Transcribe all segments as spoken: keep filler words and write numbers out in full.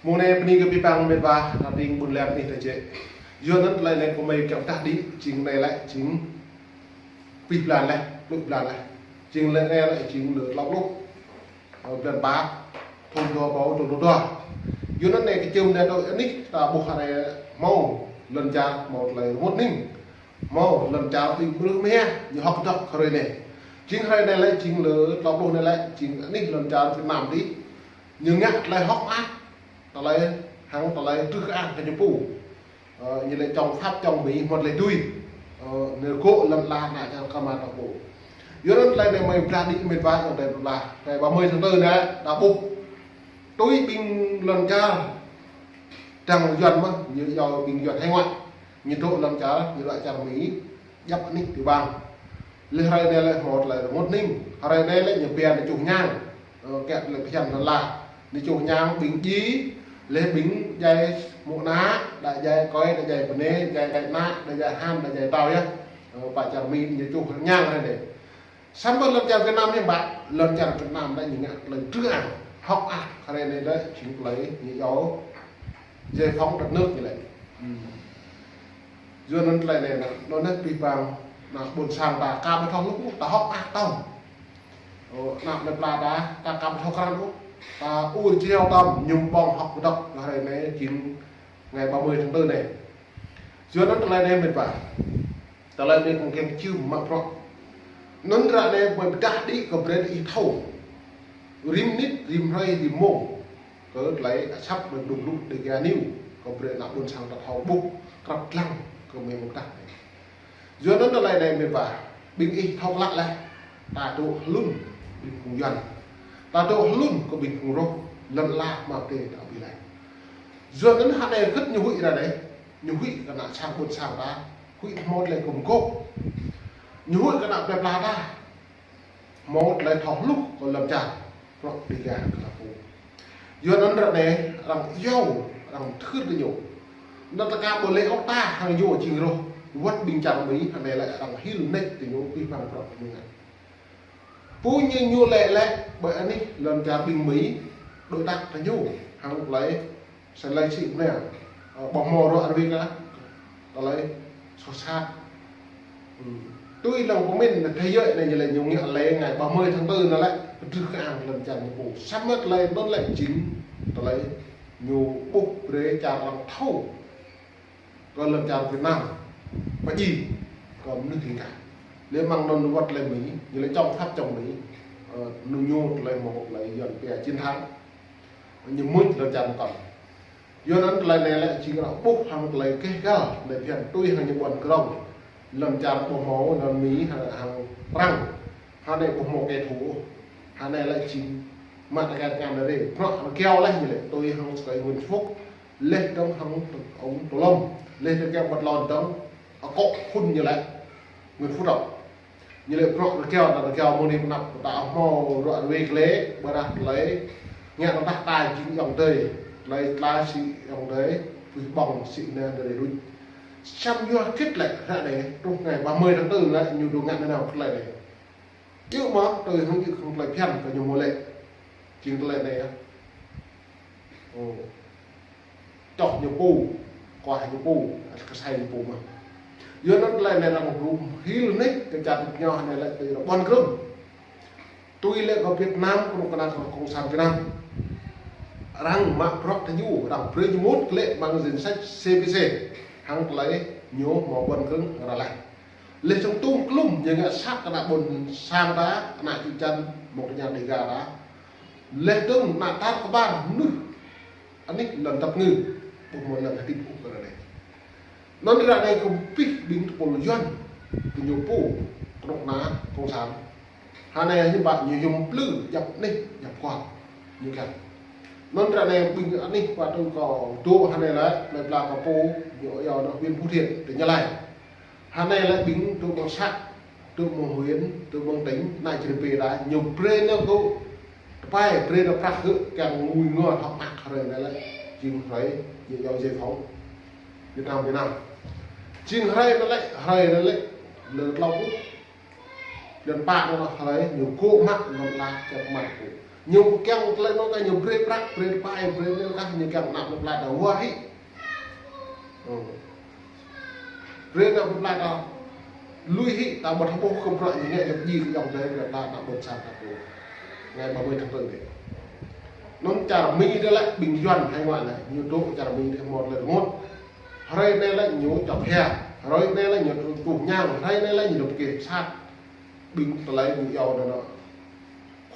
Mông anai bơni kơ abih bang met wa, ta ƀing ƀun leng anih ta jĕ. Yua anŭn tơlơi anai kâo mơi kiăng pơdah đĭ, jing anai lĕ, jing pih blan leh, pluh blan leh. Jing lĕ anai lĕ, jing lơ tlâo pluh, ơ, blan pă, thŭn dua rơbâo dua pluh dua. Yua anŭn anai kơ čơm anai tơ anih, ta ƀuh anai hmâo, lŏn čar hmâo tơlơi rơngot hning. Hmâo lŏn čar ƀing mơnuih mơhiăh, ñu hơ̆k kơdŏk hrơi anai. Jing hrơi anai lĕ, jing lơ tlâo pluh anai lĕ, jing anih lŏn čar Việt Nam đih. Ñu ngă tơlơi hơ̆k mơak, tơlơi hăng tơlơi truh kơ-ang kơ ñu pô. Ơ, ñu lĕ čŏng Pháp čŏng Mỹ hmâo tơlơi tui. Ơ, ñu gŏ lŏn ala ană čar kơ mă ta pô. Yua anŭn tơlơi anai mơi pơdah đĭ met wa ayŏng adơi ƀuôn la. Ngày ba mươi tháng tư anai, ta ƀuh. Tui ƀing lŏn čar. Dăng Yuan mơ̆n, ñu iâu ƀing Yuan hải ngoại. Ñu dŏ lŏn čar, ñu dŏ čar Mỹ, djăp anih tiểu bang. Leh hrơi anai lĕ hmâo tơlơi rơngot hning. Hrơi anai lĕ ñu pia ñu čuh ñang. Ơ, kĕ tơlơi phiăn lŏn ala. Ñu čuh ñang ƀing dji, leh ƀing djai mơnă, đa djai kơi, đa djai bơnai, djai dai ană, đa djai han, đa djai tao yơh. Ơ, pă čar Mỹ ñu čuh ñang hrơi anai. Samơ̆ lŏn čar Việt Nam hiư̆m pă, lŏn čar Việt Nam lĕ ñu ngă tơlơi truh kơ-ang, hơ̆k mơak, hrơi anai lĕ jing tơlơi ñu iâu giải phóng đất nước ñu lĕ. Yua anŭn tơlơi anai, anŭn anai abih bang, ană ƀôn sang ta aka ƀu thâo hluh, ta hơ̆k mơak tơm. Ơ, ană plơi pla ta, ta aka ƀu thâo krăn ôh, ta ur jreo tơm, ñu ƀơ̆ng hơ̆k kơdŏk, hrơi anai jing ngày ba mươi tháng tư anai. Yua anŭn tơlơi anai met wa. Tơlơi anai kâo kiăng čơm mă bruă. Anŭn ră anai mơi pơdah đĭ kơ brơi ih thâo. Rĭm mơnit, rĭm hrơi, rĭm mông. Kơ tơlơi asăp mơi đŭng đŭng Dega News. Kơ brơi ană ƀôn sang ta thâo ƀuh, krăp lăng, kơ mơi pơdah. Yua anŭn tơlơi anai met wa. Ƀing ih thâo klă leh. Ta dŏ hlŭn, ƀing phung Yuan. Ta dŏ hlŭn, kơ ƀing phung Rôh. Lŏn ala mă tê ta ƀu leh. Yua anŭn hă anai kơ̆t ñu huĭ ră anai. Ñu huĭ kơ ană sang ƀôn sang ta, huĭ hmâo tơlơi gum gôp. Ñu huĭ kơ ană plơi pla ta, hmâo tơlơi thâo hluh kơ lŏn čar, bruă Dega kơ ta pô. Yua anŭn ră anai, arăng iâu, arăng thưr kơ ñu. Anŭn ta aka ƀu lĕ ôh ta hăng ñu jing Rôh, wơ̆t ƀing čar Mỹ, anai lĕ arăng hil nač kơ ñu, abih bang bruă kơ ñu ngă. Pô ñu ñu lĕ lĕ, ƀơi anih lŏn čar ƀing Mỹ, đối tác kơ ñu, hăng tơlơi, sơlơi sĭ anai, ơ, ƀu hmâo rŏ arăng wĭt kơ, tơlơi, soh sat. Tui lăng pơmĭn thế giới anai ñu lĕ ñu ngă lĕ ngày ba mươi tháng tư anai lĕ, pơdrưh kơ-ang lŏn čar ñu pô. Samơ̆ tơlơi anŭn lĕ jing, tơlơi ñu ƀuh brơi čar arăng thâo. Kơ lŏn čar Việt Nam, pơdjai, kơ mơnuih ƀing ta. Lĕ mơ̆ng anŭn wơ̆t tơlơi Mỹ, ñu lĕ čŏng Pháp čŏng Mỹ, ơ, ñu ñu tơlơi hmâo tơlơi Yuan pia chiến thắng. Ñu mŭt lŏn čar mơkŏn. Yua anŭn tơlơi anai lĕ jing arăng ƀuh hăng tơlơi keh găl, tơlơi phiăn tui hăng ñu ƀuăn krong. Lŏn čar ƀu hmâo, lŏn Mỹ hăng, hăng Prăng. Hă anai ƀu hmâo kẻ thù. Hă anai lĕ jing mă tơkai tơngan anai rê. Bruă rơgao leh ñu lĕ tui hăng sơkai Nguyễn Phúc. Leh dơ̆ng hăng ông Tô Lâm, leh dơ̆ng kiăng ƀăt lŏn dơ̆ng, akŏ phŭn ñu lĕ, Nguyễn Phú Trọng. Ñu lĕ bruă rơgao, ta rơgao mơ̆ng anai pơ anăp, ta hmâo ră ruai kơ lĕ, ƀơi rah tơlơi, ngă tơdah ta jing ayŏng adơi, tơlơi tla sĭ ayŏng adơi, pui ƀơ̆ng sĭ anai adơi đuč. Samơ̆ yua hơget lĕ, ră anai, truh ngày ba mươi tháng tư lĕ, ñu dŏ ngă anai nao tơlơi anai. Yua mơ̆, tui hăng yua hăng tơlơi phiăn kơ ñu hmâo lĕ. Jing tơlơi anai yơh. Ơ. Čŏh ñu pô, kuah ñu pô, kơsai ñu pô mơ̆n. Yua anŭn tơlơi anai arăng rŭm hil nač, kơ čar ñu anai lĕ tui arăng ƀuăn krong. Tui lĕ kơ Việt Nam, kơnuk kơna kơ Cộng sản Việt Nam. Arăng mă bruă kơ ñu, arăng brơi ñu mŭt kơ lĕ mơ̆ng danh sách C P C. Hăng tơlơi ñu hmâo ƀuăn krong arăng leh. Leh dơ̆ng tum klum ñu ngă sat kơ ană ƀôn sang ta, ană čư̆ čan, mơ̆ng tơña Dega ta. Leh dơ̆ng ană tar kơƀar mơnuih anih lŏn tăp ngư, ƀu hmâo lŏn hơdip ôh kơ ră anai. Anŭn ră anai kơ abih ƀing tơpul Yuan, kơ ñu pô, kơnuk kơna cộng sản. Hă anai hiư̆m pă ñu yôm plư, djăp anih, djăp kual, ñu kiăng. Anŭn ră anai ƀing anih pă tơ̆ng kơ dŏ hă anai lĕ, plơi pla kơ pô, ñu iâu anŭn huyện Phú Thiện, tỉnh Gia Lai. Hă anai lĕ ƀing tơ ƀing xã, tơ ƀing huyện, tơ ƀing tỉnh, anai črê pê đa, ñu brơi nao kơ, tơpai brơi nao prăk kơ, kiăng ngui ngor hơ̆k mơak hrơi anai lĕ, jing hrơi, ñu iâu giải phóng Việt Nam, Việt Nam. Jing hrơi anai lĕ, hrơi anai lĕ, lơ tlâo pluh. Lŏn pă anŭn hrơi, ñu gŏ mă, lŏn ala, čăp mă gŏ. Ñu kiăng tơlơi anŭn kah ñu brơi prăk, brơi tơpai, brơi anŭn kah ñu kiăng ană plơi pla ta wơr hĭ. Ơ. Brơi ană plơi pla ta lui hĭ, ta ƀu thâo ƀuh kơ bruă ñu ngă djŏp djai kơ ayŏng adơi plơi pla ană ƀôn sang ta pô. Ngày ba mươi tháng tư anai. Anŭn čar Mi dih lĕ ƀing Yuan hải ngoại lĕ, ñu dŏ čar Mi dih hmâo tơlơi rơngot. Hrơi anai lĕ ñu čŏk hia, hrơi anai lĕ ñu truh ñang, hrơi anai lĕ ñu dŏ pơkeh sat. Ƀing tơlơi ñu iâu anŭn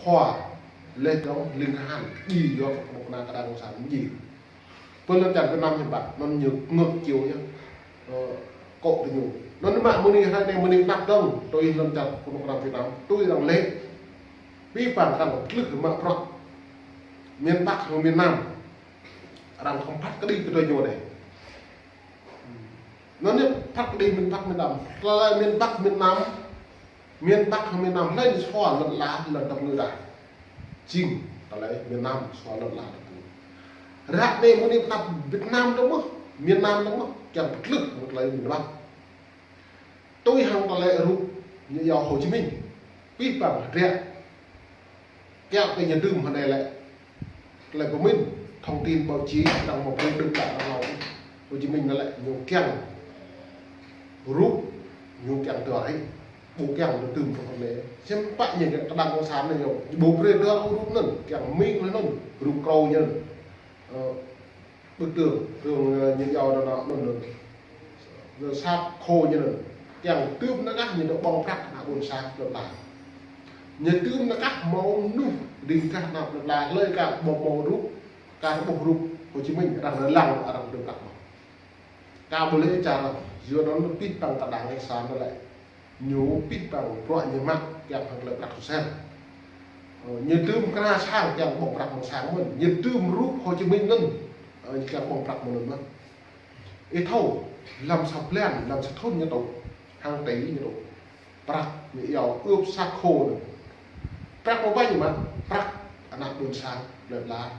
khua lĕ dŏng ling kahan, djai yua kơ kơnuk kơna kơđang kơsar djai. Pơ lŏn čar Việt Nam hiư̆m pă, anŭn ñu ngược chiều yơh. Ơ, kŏ tơ ñu. Anŭn mă mơ̆ng anai hrơi anai mơ̆ng anai tơnap dơ̆ng, tui lŏn čar kơnuk kơna Việt Nam, tui arăng lĕ. Abih bang arăng tlưh mă bruă. Miền Bắc hăng miền Nam. Arăng khŏm phat kơđi kơ tui ñu anai. Anŭn ñu phat kơđi miền Bắc miền Nam. Tơlơi miền Bắc miền Nam, miền Bắc hăng miền Nam hlơi ñu sua lŏn ala lŏn dap ngư đa. Jing tơlơi miền Nam sua lŏn ala dap ngư. Ră anai mơ̆ng anai pơtăp Việt Nam dong mơ̆n, miền Nam dong mơ̆n, kiăng pơtlưh mơ̆ng tơlơi miền Bắc. Tui hăng tơlơi rup ñu iâu Hồ Chí Minh. Abih bang hơdră. Kiăng kơ ñu dưm hơnai lĕ. Tơlơi pơmĭn, thông tin báo chí, arăng mă brơi đưm đă arăng hlâo. Hồ Chí Minh anŭn lĕ ñu kiăng rup, ñu kiăng tơlơi. Ƀu kiăng ñu dưm tơ hơnai. Hiư̆m pă ñu kơđang kơsar anai ñu. Ƀu brơi tơlơi rup anŭn, kiăng Mi lĕ anŭn, rup krô ñu anŭn. Ơ, bức tường, tường, ơ, ñu iâu anŭn, anŭn, anŭn. Ñu sat khô ñu anŭn. Kiăng dưm anŭn kah ñu dŏ ƀơ̆ng prăk ană ƀôn sang plơi pla. Ñu dưm anŭn kah hmâo mơnuih ring kah ană plơi pla, hlơi kah ƀu hmâo rup, kah ƀuh rup Hồ Chí Minh, arăng lăng, arăng dŏ prăk mơ̆n. Kah ƀu lĕ čar, yua anŭn abih bang kơđang kơsar anŭn lĕ. Ñu abih bang bruă ñu mă kiăng hăng tơlơi prăk sơsel. Ơ, ñu dưm kơna sang kiăng ƀơ̆ng prăk mơ̆ng sang mơ̆n. Ñu dưm rup Hồ Chí Minh anŭn. Ơ, ñu kiăng ƀơ̆ng prăk mơ̆ng anŭn mơ̆n. Ih thâo, lăm sa blan, lăm sa thŭn ñu tŭ. Hàng tỷ ñu tŭ. Prăk ñu iâu ưp sat khô anŭn. Prăk mơ̆ng ƀai ñu mă, prăk ană ƀôn sang, plơi pla.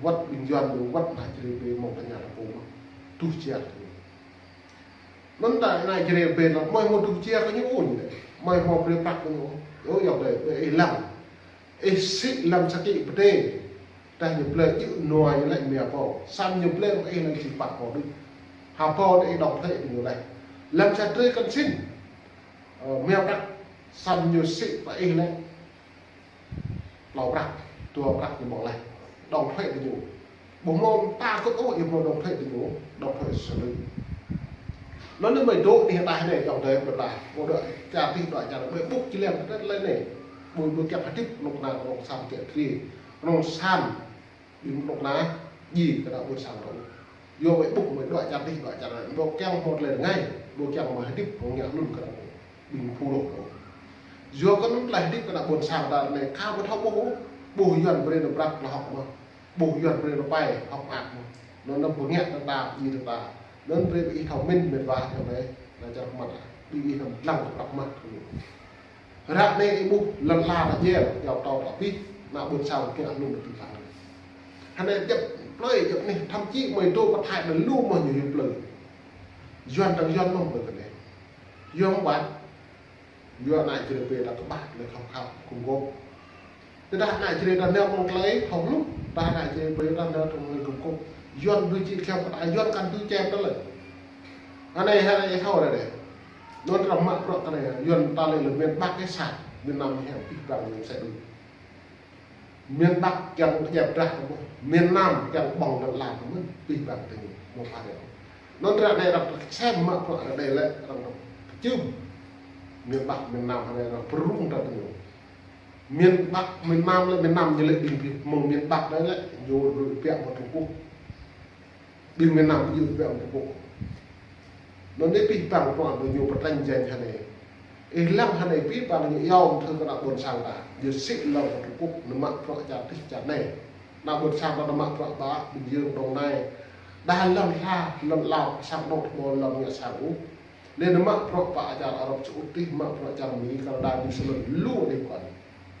Wơ̆t ƀing Yuan ñu wơ̆t ană Jrai ƀing mơ̆ng tơña ta pô mơ̆n. Tuh čiar tơ ñu. Anŭn ta ană Jrai ƀing lăng, mơi hmâo tuh čiar kơ ñu ôh ñu lĕ. Mơi hmâo brơi prăk kơ ñu ôh. Ơ, ayŏng adơi, ƀing ih lăng. Ih sĭ lăm sa kĭ pơdai. Tơdah ñu blơi djơ̆ nua ñu lĕ mia pô. Samơ̆ ñu blơi mă ih lăng či păt pô đôč. Ha pô đôč ih đŏng tlĕ kơ ñu lĕ. Lăm sa drơi kăn sin. Ơ, mia prăk. Samơ̆ ñu sĭ pơ ih lĕ. Klâo prăk, dua prăk ñu ƀơ̆ng laih. Đŏng tlĕ tơ ñu. Ƀu hmâo ta kơt ôh, ih hmâo đŏng tlĕ tơ ñu, đŏng tlĕ sơlư̆. Anŭn anai mơi dŏ anih ta anai, ayŏng adơi plơi pla. Mơi dŏ čar dih, dŏ čar, mơi ƀuh či lăng kơ tơlơi anai. Ƀu, ƀu kiăng hơdip kơnuk kơna kơ ƀôn sang kiăng djai. Kơnuk sang, ƀing kơnuk kơna, djai kơ ană ƀôn sang ta. Yua mơi ƀuh mơi dŏ čar dih, dŏ čar anai. Ƀu kiăng hmâo tơlơi rơngai, ƀu kiăng mơi hơdip, ƀu ngă hlŭn kơ ană ƀing phu rôh ta. Yua kơ anŭn tơlơi hơdip kơ ană ƀôn sang ta anai, kah ƀu thâo ƀuh, ƀuh Yuan brơi anŭn prăk lĕ hŏk mơ̆n. Ƀuh Yuan brơi anŭn pai hŏk mơak mơ̆n. Anŭn anŭn pơngiă tơngan ta, djai tơngan ta. Anŭn brơi ƀing ih thâo mĭn mĕt wa ayŏng adơi, ană čar mơmŏt. Ƀing ih anŭn lăng prăk mơ̆n. Ră anai ih ƀuh lŏn ala ta djai, yua tơlơi ta abih, ană ƀôn sang kiăng anŭn ta abih lăng. Hơnai djŏp plơi, djŏp anih, thậm chí mơi dŏ pơ Thái anŭn lu mơ̆n ñu hyu plơi. Yuan dơ̆ng Yuan mơ̆n plơi kơ anai. Yuan ƀuh. Yua ană Jrai ƀing ta kơƀah tơlơi khŏm khăp gum gôp. Tơdah ană Jrai ta nao mơ̆ng tơlơi thâo hluh, tơdah ană Jrai ƀing ta nao tơlơi gum gôp. Yuan đuaĭ či kiăng kơ ta, Yuan kăn đuaĭ čem ta lĕ. Anai, anai thâo đơi đơi. Anŭn ta mă bruă kơ anai, Yuan ta lĕ lĕ miền Bắc kơ sat, miền Nam hiam abih bang ñu sat đuaĭ. Miền Bắc kiăng pơdjai pơdrah ta mơ̆n, miền Nam kiăng ƀơ̆ng lŏn ala ta mơ̆n, abih bang tơ ñu, mơ̆ng pha reo. Anŭn ră anai arăng sem mă bruă ră anai lĕ, arăng čưm. Miền Bắc, miền Nam ră anai arăng pơrŭng ta tơ ñu. Miền Bắc, miền Nam lĕ, miền Nam ñu lĕ ƀing pih, mơ̆ng miền Bắc anai lĕ, ñu rui piak mơ̆ng Trung Quốc. Ƀing miền Nam ƀu djơ̆ ƀing Trung Quốc. Anŭn anai abih bang bruă anŭn ñu pơtrĕnh janh hơnai. Ih lăng hơnai abih bang ñu iâu mơ̆ng thơ kơ ană ƀôn sang ta. Ñu sĭ lăng kơ Trung Quốc, ñu mă bruă čar dih čar anai. Ană ƀôn sang ta ñu mă bruă ƀă, Bình Dương, Đồng Nai. Đa lŏn hla, lŏn Lao, sang anŏ tơƀô lŏn ngă sang ôh. Anai ñu mă bruă pơ čar Arab Saudi, mă bruă čar Mi, Canada, New Zealand, lu anai pơkŏn.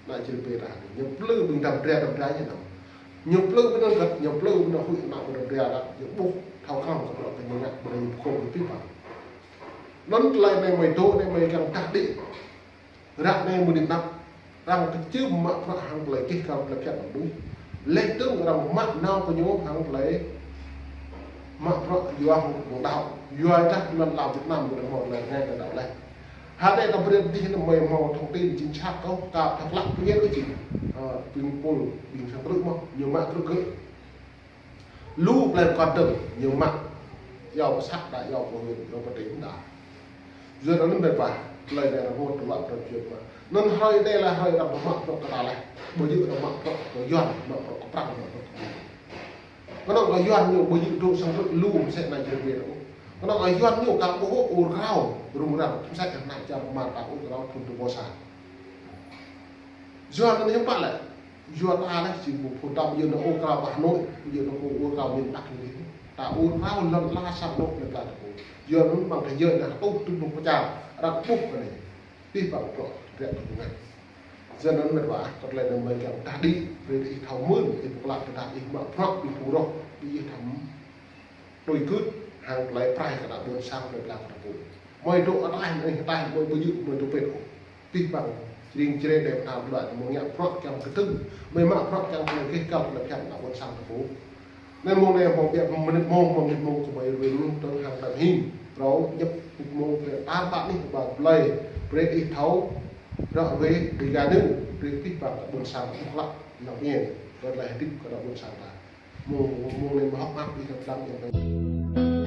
Ană Jrai ƀing ta, ñu plư ƀing đăm dra đăm dra ñu anŭn. Ñu plư ƀing anŭn kơ̆t, ñu plư ƀing anŭn huĭ ană ƀing đăm dra anŭn, ñu ƀuh thâo krăn kơ bruă kơ ñu ngă, ƀing anŭn ñu pơkŏn kơ abih bang. Anŭn tơlơi anai mơi dŏ, anai mơi kiăng tah đĭ. Ră anai mơ̆ng anai tơnap, Arăng kơčưm mă bruă hăng tơlơi kih kăl tơlơi phiăn anŭn đôč. Lĕ tơ̆ng arăng mă nao kơ ñu hăng tơlơi mă bruă yua hăng mơ̆ng đaŏ. Yua dah tơlơi lao Việt Nam ƀu hmâo tơlơi rơngai tơlơi đaŏ lĕ. Hă anai ta brơi dih anai mơi hmâo thông tin chính xác kâo, kâo thâo klă pơyơr kơ či. Ơ, ƀing pul, ƀing sang truk mơ̆, ñu mă truk gơ̆. Lu plei pơkŏn dơ̆ng, ñu mă. Yua pơ să đa, yua pơ huyện, yua pơ tỉnh đa. Yua anŭn mơ̆ ƀă, tơlơi anai rơngot tơlơi prăp yua mă. Anŭn hrơi anai lĕ hrơi arăng mă bruă kơ ta lĕ. Ƀu djơ̆ arăng mă bruă kơ Yuan, mă bruă kơ Prăng, mă bruă kơ Prăng. Kơnơ̆ng kơ Yuan ñu ƀu djơ̆ dŏ sang truk lu mơsĕ anai jơr ƀiă. Kơnơ̆ng kơ Yuan ñu ka ƀu ôh ur krao, rŭng răng, mơsĕ anai čar mă ta ur krao thun tu bosa. Yuan anŭn hiư̆m pă lĕ. Yua ta lĕ či ƀu phun tăm yua anŭn ur krao ƀă Hà Nội, yua anŭn ur krao miền Bắc anai. Ta ur krao lŏn ala sang anŭn lĕ ta tơpŭ. Yua anŭn ƀăng kơ yua anŭn tuh tuh anŭn pơčar, arăng ƀuh kơ anai. Pih ƀăng bruă, rĕ kơ ngă. Yua anŭn mơ̆ ƀă, kơ tơlơi anŭn mơi kiăng tah đĭ, brơi ih thâo mơ̆n, ih pơklă tơdah ih mă bruă, ih pơrôh, ih thâo tui gưt hăng tơlơi prai kơ ană ƀôn sang plei pla kơ ta pô. Mơi dŏ ataih, mơi ataih, mơi ƀu djơ̆, mơi dŏ pĕt ôh. Pih ƀăng, jring jre đe pơnal ƀlŏ, mơi ngă bruă kiăng kơtưn, mơi mă bruă kiăng tơlơi kih kăl tơlơi phiăn ană ƀôn sang ta pô. Anai mông anai mông biă mơnit mông, mông mơnit mông kơ mơi rơwê lu tơ̆ng hăng tơ̆ng hin. Rơ̆ ñăp mông biă tar ƀă anih ƀă blơi, brơi ih thâo, ră wê Dega anai, brơi pih ƀăng ană ƀôn sang ta pô klă, năng miên, ră lĕ hơdip kơ ană ƀôn sang ta. Mông, mông anai mơ̆ hŏk mơak ih kơ tlam yang